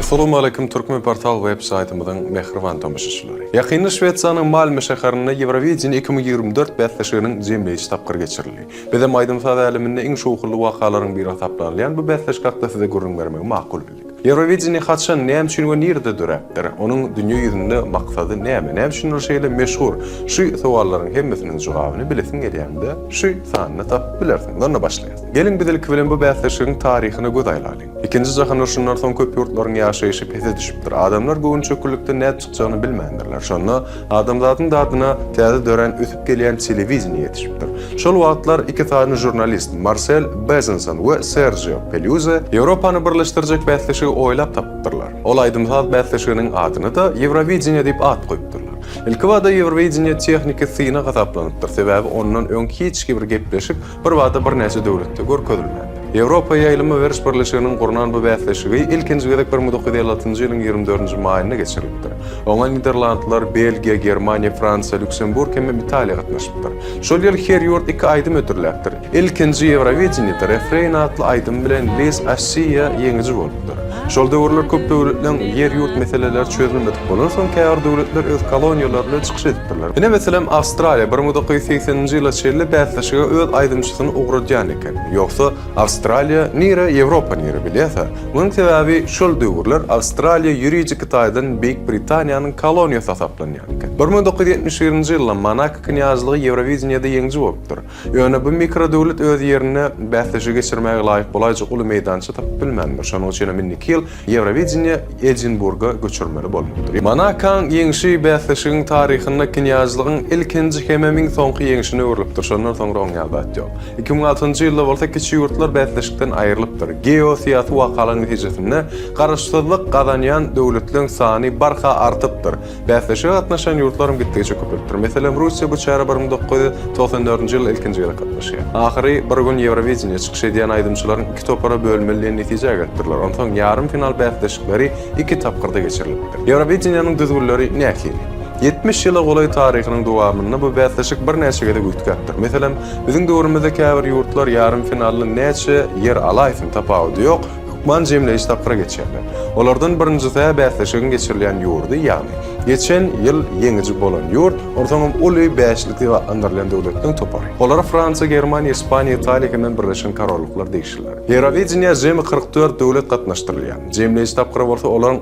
Assalamualeýkum Türkmen portal web saýtymyzyň mähriban tomaşaçylary. Ýakynda Şwesiýanyň Malmö şäherinde Ýewrowideniýe 2024 bäsleşiginiň jemleýji tapgyry geçirildi. Bizem aýdym-saz äleminde iň şowhunly wakalaryň biri hasaplanylýan bu bäsleşik hakda size gürrüň bermegi makul bildik. Ýewrowideniýe haçan, näme üçin we nirede döräpdir? Onuň dünýe ýüzünde maksady näme? Näme üçin ol şeýle meşhur? Şu sowallaryň hemmesiniň jogabyny bilesiň gelýände şu sanda tapyp bilersiň. Onda başlaýas. Geliň biz ilki bilen bu bäsleşigiň taryhyna göz aýlalyň. Ikinji jahan urşundan soň köp ýurtlaryň ýaşaýşy pese düşüpdir. Adamlar göwünçökgünlikden nädip çykjagyny bilmändirler. Şonda adamzadyň dadyna täze dörän ösüp gelýän telewideniýe ýetişipdir. Şol wagtlar iki sany žurnalist, Marsel Bezenson we Serjio Pelýuze Ýewropany birleşdirjek bäsleşigi oýlap tapypdyrlar. Ol aýdym-saz bäsleşiginiň adyny-da Ýewrowideniýe diýip at goýupdyrlar. Ilkibada Ýewrowideniýe tehniki synag hasaplanypdyr, sebäbi ondan öň hiç bir gepleşik birbada birnäçe döwletde görkezilmändir. Ýewropa ýaýlyma beriş birleşiginiň gurnan bu bäsleşigi ilkinji gezek 1956-njy ýylyň 24-nji maýynda geçirilipdir. Oňa Niderlandlar, Belgiýa, Germaniýa, Fransiýa, Lýuksemburg hemem Italiýa gatnaşypdyr. Şol ýyl her ýurt iki aýdym hödürläpdir. Ilkinji Ýewrowideniýede Refrein atly aýdym bilen Liz Assiýa ýeňiji bolupdyr. Şol döwürler köp döwletleň ýer-ýurt meseleleri çözülmedik bolansoň, käbir döwletler öz koloniýalary bilen çykyş edipdirler. Ine, meselem, Awstraliýa 1980-nji ýyla çenli bäsleşige öz aýdymçysyny ugradýan eken. Ýogsa, Awstraliýa nire, Ýewropa nire bilýäs-ä. Munuň sebäbi şol döwürler Awstraliýa ýuridiki taýdan Beýik Britaniýanyň koloniýasy hasaplanýan eken. 1971-nji ýylda Monako knýazlygy Ýewrowideniýede ýeňiji bolupdyr. Ýöne bu mikrodöwlet öz ýerinde bäsleşigi geçirmäge laýyk bolaýjak uly meýdança tapyp bilmändir. Şonuň üçin hem indiki ýyl Ýewrowideniýe Edinburga göçürmeli bolupdyr. Monakaň ýeňşi bäsleşigiň taryhynda knýazlygyň ilkinji hemem iň soňky ýeňşine öwrülipdir, şondan soňra oň ýaly zat ýok. 2006-njy ýylda bolsa kiçi ýurtlar bäsleşikden aýrylypdyr. Geosyýasy wakalaryň netijesinde garaşsyzlyk gazanýan döwletleň sany barha artypdyr. Bäsleşige gatnaşan ýurtlaram gitdigiçe köpelipdir. Meselem, Russiýa bu çärä 1994-nji ýylda ilkinji gezek gatnaşýar. Ahyry bir gün Ýewrowideniýe çykyş edýän aýdymçylaryň iki topara bölünmeli diýen netijä gelipdirler. Onsoň ýarym final bäsleşikleri iki tapgyrda geçirilipdir. Ýewrowideniýanyň düzgünleri nähili? 70 ýyla golaý taryhynyň dowamynda bu bäsleşik birnäçe gezek üýtgäpdir. Meselem, biziň döwrümizde käbir ýurtlar ýarym finalda näçe ýer alaýsyn, tapawudy ýok, hökman jemleýji tapgyra geçýärler. Olardan birinjisi-hä bäsleşigiň geçirilýän ýurdy, ýagny geçen ýyl ýeňiji bolan ýurt, onsoňam uly bäşlik diýip atlandyrylýan döwletleriň topary. Olara Fransiýa, Germaniýa, Ispaniýa, Italiýa hemem Birleşen Korollyklar degişlidir. Ýewrowideniýä jemi 44 döwlet gatnaşdyrylýar. Jemleýji tapgyra bolsa olaryň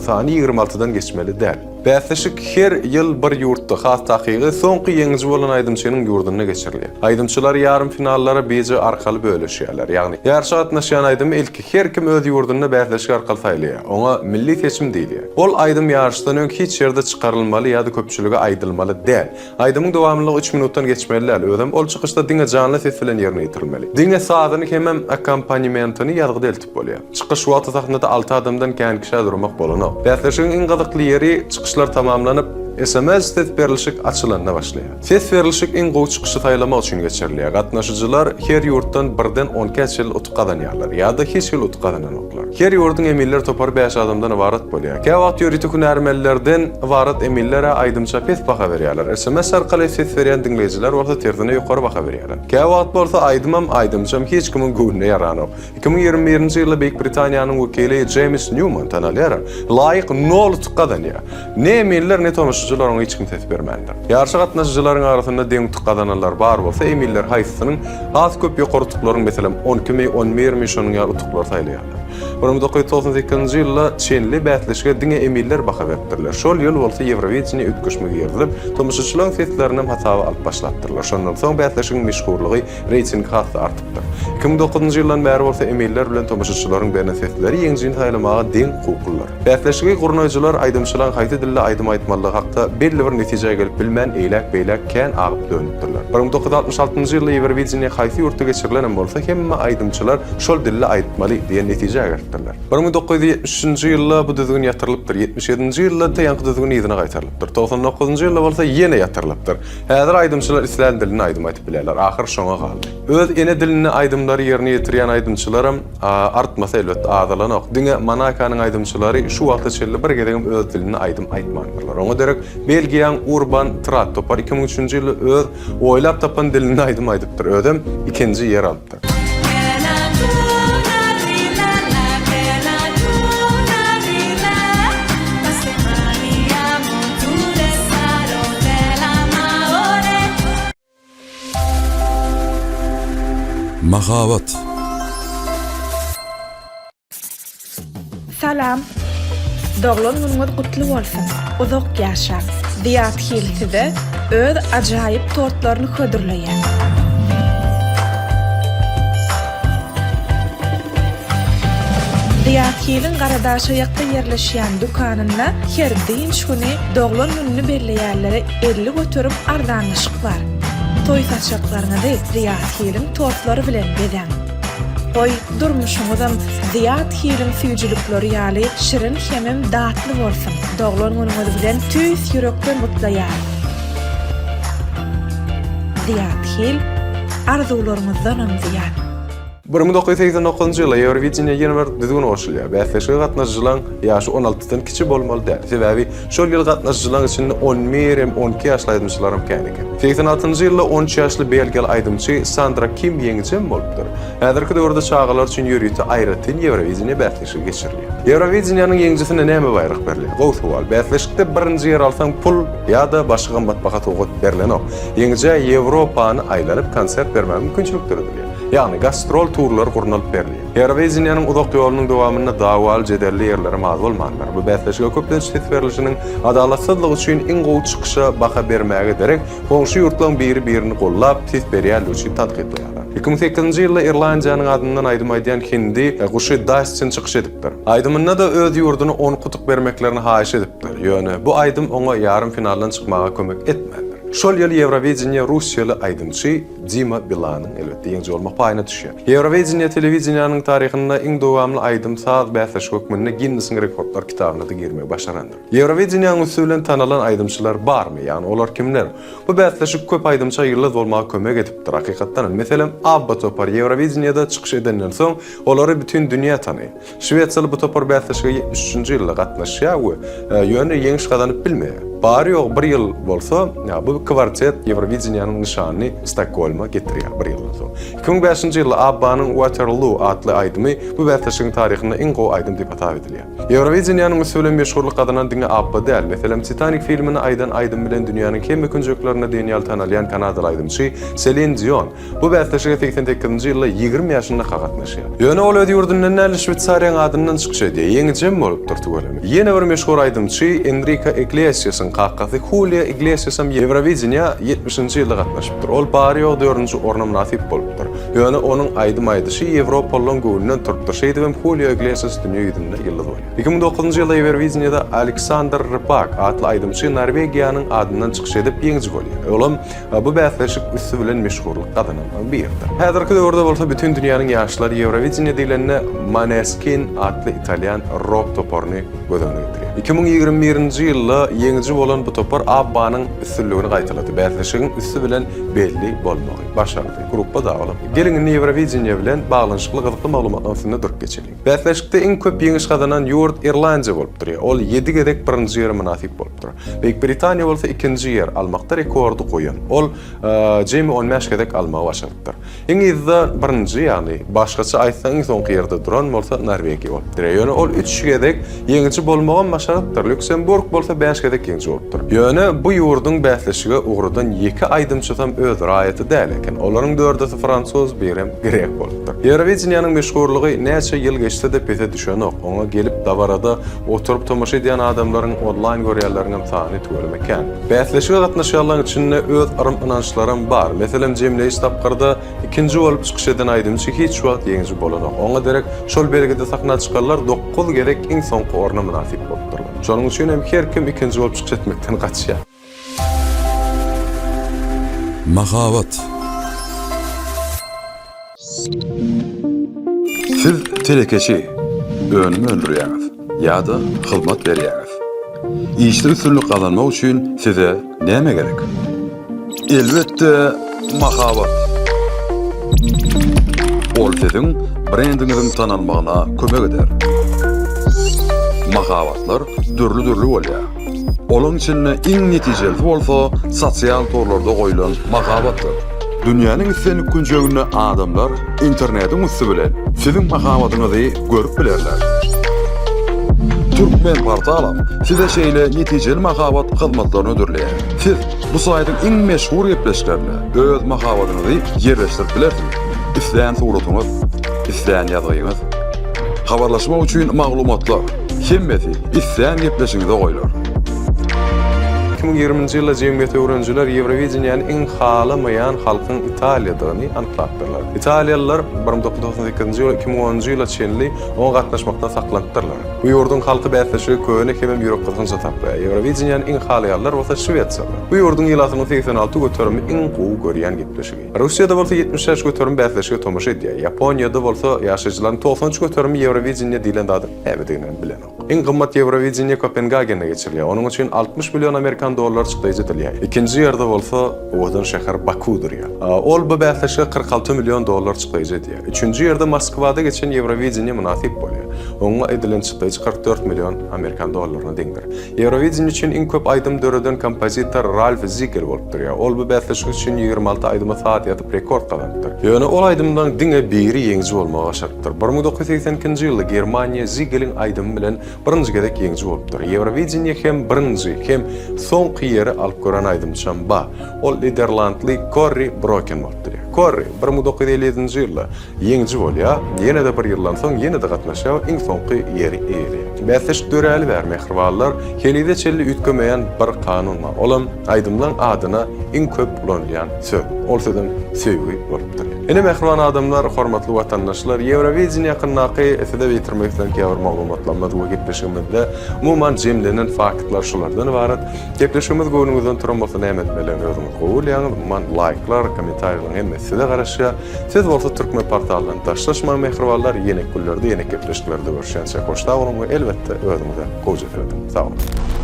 sany 26-dan geçmeli däl. Bäsleşik her ýyl bir ýurtda, has takygy, soňky ýeňiji bolan aýdymçynyň ýurdunda geçirilýär. Aýdymçylar ýarym finallara bije arkaly bölüşýärler. Ýagny, ýaryşa gatnaşýan aýdymy ilki her kim öz ýurdunda bäsleşik arkaly saýlaýar. Oňa milli seçim diýilýär. Ol aýdym ýaryşdan öň hiç ýerde çykarylmaly ýa-da köpçülige aýdylmaly däl. Aýdymyň dowamlylygy üç minutdan geçmeli däl, özem ol çykyşda diňe janly ses bilen ýerine ýetirilmeli. Diňe sazyny hemem akkompanimentini ýazgyda eltip bolýar. Çykyş wagty sahnada alty adamdan kän kişä durmak bolanok. Bäsleşigiň iň gyzykly ýeri çykyşlar tamamlanyp, sms ses berlişik açylanda başlaýar. Ses berlişik iň gowy çykyşy saýlamak üçin geçirilýär. Gatnaşyjylar her ýurtdan birden on ikä çenli utuk gazanýarlar ýa-da hiç hili utuk gazananoklar. Her ýurduň eminler topary bäş adamdan ybarat bolýar. Käwagt ýörite hünärmenlerden ybarat eminler-ä aýdymça pes baha berýärler. Sms arkaly ses berýän diňleýjiler bolsa tersine ýokary baha berýärler. Käwagt bolsa aýdymam, aýdymçam hiç kimiň göwnüne ýaranok. 2021-nji ýylda Beýik Britaniýanyň wekili Jeýms Nýuman tanalýar. Laýyk nol utuk gazanýar. Ne eminler, ne tomaşaçylar oňa hiç kim ses bermändir. Ýaryşa gatnaşyjylaryň arasynda deň utuk gazananlar bar bolsa, eminler haýsysynyň has köp ýokary utuklaryň, meselem, on ikimi, on birmi, şonuň ýaly utuklary saýlaýarlar. 1998-nji ýyla çenli bäsleşige diňe eminler baha beripdirler. Şol ýyl bolsa Ýewrowideniýe üýtgeşme girizilip, tomaşaçylaryň seslerinem hasaba alyp başlapdyrlar. Şondan soň bäsleşigiň meşhurlygy, reýtingi has-da artypdyr. 2009-njy ýyldan bäri bolsa eminler bilen tomaşaçylaryň beren sesleri ýeňijini saýlamaga deň hukuklydyr. Bäsleşigi gurnaýjylar aýdymçylaryň haýsy dilde aýdym aýtmalydygy hakda belli bir netijä gelip bilmän eýläk-beýläk kän agyp-dönüpdirler. 1966-njy ýylda Ýewrowideniýe haýsy ýurtda geçirilenem bolsa hemme aýdymçylar şol dilde aýtmaly diýen netijä gelipdirler. 1973-nji ýylda bu düzgün ýatyrylypdyr, 77-nji ýylda-da ýaňky düzgün yzyna gaýtarylypdyr, 99-njy ýylda bolsa ýene ýatyrylypdyr. Häzir aýdymçylar islän dilinde aýdym aýdyp bilýärler. Ahyr şoňa galdy. Öz ene dilinde aýdymlary ýerine ýetirýän aýdymçylaram artmasa elbetde azalanok. Diňe Monakanyň aýdymçylary şu wagta çenli bir gezegem öz dilinde aýdym aýtmandyrlar. Oňa derek Belgiýaň Urban Trad topary 2003-nji ýylda öz oýlap tapan dilinde aýdym aýdypdyr. Özem ikinji ýer alypdyr. Mahabat. Salam! Doglan günüňiz gutly bolsun! Uzak ýaşaň! Zyýat Hil size öz ajaýyp tortlaryny hödürleýär. Zyýat Hiliň Garadaşaýakda ýerleşýän dükanynda her dynç güni doglan gününi belleýänlere 50% arzanlaşyk bar. Toý saçaklaryňyzy Zyýat Hiliň tortlary bilen bezäň! Goý, durmuşyňyzam Zyýat Hiliň süýjülikleri ýaly şirin hemem datly bolsun! Doglan günüňiz bilen tüýs ýürekden gutlaýarys! Zyýat Hil, arzuwlaryňyzdanam zyýat! 1989-njy ýylda Ýewrowideniýä ýene bir düzgün goşulýar, bäsleşige gatnaşyjylaryň ýaşy on altydan kiçi bolmaly däl. Sebäbi şol ýyl gatnaşyjylaryň içinde on bir hem on iki ýaşly aýdymçylaram kän eken. 86-njy ýylda on üç ýaşly belgiýaly aýdymçy Sandra Kim ýeňijem bolupdyr. Häzirki döwürde çagalar üçin ýörite aýratyn Ýewrowideniýe bäsleşigi geçirilýär. Ýewrowideniýanyň ýeňijisine näme baýrak berilýär? Gowy sowal. Bäsleşikde birinji ýer alsaň pul ýa-da başga gymmatbaha sowgat berlenok. Ýeňijä Ýewropany aýlanyp konsert bermäge mümkinçilik döredilýär. Ýagny gastrol turlary gurnalyp berilýär. Ýewrowideniýanyň uzak ýolunyň dowamynda dawaly-jedelli ýerlerem az bolmandyr. Bu bäsleşige köplenç ses berlişiniň adalatsyzlygy üçin iň gowy çykyşa baha bermäge derek, goňşy ýurtlaryň biri-birini gollap, ses berýänligi üçin tankytlaýarlar. 2008-nji ýylda Irlandiýanyň adyndan aýdym aýdýan hindi guşy Dastin çykyş edipdir. Aýdymynda-da öz ýurduny on utuk bermeklerini haýyş edipdir. Ýöne bu aýdym oňa ýarym finaldan çykmaga kömek etmändir. Şol ýyl Ýewrowideniýe russiýaly aýdymçy Dima Bilanyň, elbetde, ýeňiji bolmak paýyna düşýär. Ýewrowideniýe telewideniýäniň taryhynda iň dowamly aýdym-saz bäsleşigi hökmünde Ginnesiň rekordlar kitabyna-da girmegi başarandyr. Ýewrowideniýäniň üsti bilen tanalan aýdymçylar barmy? Ýagny olar kimler? Bu bäsleşik köp aýdymça ýyldyz bolmaga kömek edipdir. Hakykatdan hem, meselem, ABBA topary Ýewrowideniýede çykyş edenden soň, olary bütin dünýä tanaýar. Şwesiýaly bu topar bäsleşige 73 üçünji ýylda gatnaşýar we ýöne ýeňiş gazanyp bilmeýär. Bary-ýogy bir ýyl bolsa, bu kwartet Ýewrowideniýanyň nyşanyny Stokgolma getirýär bir ýyldan soň. 2005-nji ýylda ABBA-nyň Waterloo atly aýdymy bu bäsleşigiň taryhynda iň gowy aýdym diýip hasap edilýär. Ýewrowideniýanyň üsti bilen meşhurlyk gazanan diňe ABBA däl. Meselem, Titanik filminde aýdan aýdymy bilen dünýäniň hemme künjeklerinde diýen ýaly tanalýan kanadaly aýdymçy Selin Dion Bu bäsleşige 88-nji ýylda 20 ýaşyndaka gatnaşýar. Ýöne ol öz ýurdundan däl, Şweýsariýaň adyndan çykyş edýär. Ýeňijem bolupdyr tüweleme. Ýene bir meşhur aýdymçy Enrika Iglesiasyň kakasy Hulio Iglesiasam Ýewrowideniýa 70-nji ýylda gatnaşypdyr. Ol bary-ýogy dördünji orna mynasyp bolupdyr. Ýöne onuň aýdym aýdyşy ýewropalylaryň göwnünden turupdyr. Şeýdibem Hulio Iglesias dünýä ýüzünde ýyldyz bolýar. 2009-njy ýylda Ýewrowideniýada Aleksandr Rybak atly aýdymçy Norwegiýanyň adyndan çykyş edip ýeňiji bolýar. Olam Bu bäsleşik üsti bilen meşhurlyk gazanan birdir. Häzirki döwürde bolsa bütin dünýäniň ýaşlary Ýewrowideniýe diýlende Maneskin atly italýan rok toparyny göz öňüne getirýär. 2021-nji ýylda ýeňiji bolan bu topar ABBA-nyň üstünligini gaýtalady, bäsleşigiň üsti bilen belli bolmagy başardy. Grupba dagylap. Geliň indi Ýewrowideniýe bilen baglanyşykly gyzykly maglumatlaryň üstünde durup geçeliň. Bäsleşikde iň köp ýeňiş gazanan ýurt Irlandiýa bolup durýar. Ol ýedi gezek birinji ýere mynasyp bolupdyr. Beýik Britaniýa bolsa ikinji ýer almakda rekordy goýan. Ol jemi on bäş gezek almagy başarypdyr. Iň yzda birinji, ýagny başgaça aýtsaň iň soňky ýerde duran bolsa Norwegiýa bolup durýar. Ýöne ol üç gezek ýeňiji bolmagam başarypdyr. Lýuksemburg bolsa bäş gezek ýeňiji bolupdyr. Ýöne bu ýurduň bäsleşige ugradan ýeke aýdymçysam öz raýaty däl eken. Olaryň dördüsi fransuz, birem grek bolupdyr. Ýewrowideniýanyň meşhurlygy näçe ýyl geçse-de pese düşenok. Oňa gelip dabarada oturyp tomaşa edýän adamlaryň, onlaýn görýänleriňem sany tüweleme kän. Bäsleşige gatnaşýanlaryň içinde öz yrym-ynançlaram bar. Meselem, jemleýiş tapgyrda ikinji bolup çykyş eden aýdymçy hiç wagt ýeňiji bolanok. Oňa derek şol belgide sahna çykanlar dokuz gezek iň soňky orna mynasyp bolupdyrlar. Şonuň üçin hem her kim ikinji bolup çykyş etmekden gaçýar. Mahabat. Siz telekeçi, önüm öndürýäňiz ýa-da hyzmat berýäňiz. Işde üstünlik gazanmak üçin size näme gerek? Elbetde, mahabat. Ol siziň brendiňiziň tanalmagyna kömek eder. Mahabatlar dürli-dürli bolýar. Olaň içinde iň netijelisi bolsa sosial torlarda goýlan mahabatdyr. Dünýäniň islendik künjeginde adamlar internetiň üsti bilen siziň mahabatyňyzy görüp bilerler. Türkmenportalam size şeýle netijeli mahabat hyzmatlaryny hödürleýär. Siz bu saýtyň iň meşhur gepleşiklerinde öz mahabatyňyzy ýerleşdirip bilersiňiz. Islän suratyňyz, islän ýazgyňyz. Habarlaşmak üçin maglumatlar, hemmesi islän gepleşiňize goýlar. 2020-nji ýylda jemgyýet öwrenijiler Ýewrowideniýäni iň halamaýan halkyň Italiýadygyny anyklapdyrlar. Italiýalylar 1998-nji ýyl 2010-njy ýyla çenli oňa gatnaşmakdan saklanypdyrlar. Bu ýurduň halky bäsleşigi köne hemem ýürekgysgynç hasaplaýar. Ýewrowideniýäni iň halaýanlar bolsa şwesiýalylar. Bu ýurduň ilatynyň 86 göterimi iň gowy görýän gepleşigi. Russiýada bolsa 75 göterim bäsleşige tomaşa edýär. Ýaponiýada bolsa ýaşaýjylaryň 93 göterimi Ýewrowideniýe diýlen zadyň nämediginem bilenok. Iň gymmat Ýewrowideniýe Kopengagende geçirilýär. Onuň üçin 60 million amerikan dollary çykdaýjy edilýär. Ikinji ýerde bolsa owadan şäher Baku durýar. Ol bu bäsleşige 46 million dollar çykdaýjy edýär. Üçünji ýerde Moskwada geçen Ýewrowideniýe mynasyp bolýar. Oňa edilen çykdaýjy 44 million amerikan dollaryna deňdir. Ýewrowideniýe üçin iň köp aýdym döreden kompozitor Ralf Zigel bolup durýar. Ol bu bäsleşik üçin 26 aýdyma saz ýazyp rekord gazanypdyr. Ýöne ol aýdymlaryň diňe biri ýeňiji bolmagy başarypdyr. 1982-nji ýylda Germaniýa Zigeliň aýdymy bilen birinji gezek ýeňiji bolupdyr. Ýewrowideniýe hem birinji, hem soňky ýeri alyp gören aýdymçam ba. Ol niderlandly Korri Broken bolup durýar. Korri 1957-nji ýylda Ýeňiji bolýar, ýene-de bir ýyldan soň ýene-de gatnaşýar we iň soňky ýeri eýeleýär. Bäsleşik döräli bäri mähribanlar, henize çenli üýtgemeýän bir kanun bar. Olam aýdymlaň adyna iň köp ulanylýan söz. Ol sözem söýgi bolup durýar. Ine mähriban adamlar, hormatly watandaşlar, Ýewrowideniýe hakyndaky size ýetirmek islän käbir maglumatlarymyz we gepleşigimizde umuman jemlenen faktlar şulardan ybarat. Gepleşigimiz göwnüňizden turan bolsa näme etmelidigini özüňiz gowy bilýäňiz. Umuman laýklar, kommentariýalaryň hemmesi size garaşýar. Siz bolsa Türkmen portalyndan daşlaşmaň mähribanlar, ýene günlerde, ýene gepleşiklerde görüşýänçä hoş sag boluň we elbetde özüňize gowja serediň. Sag boluň.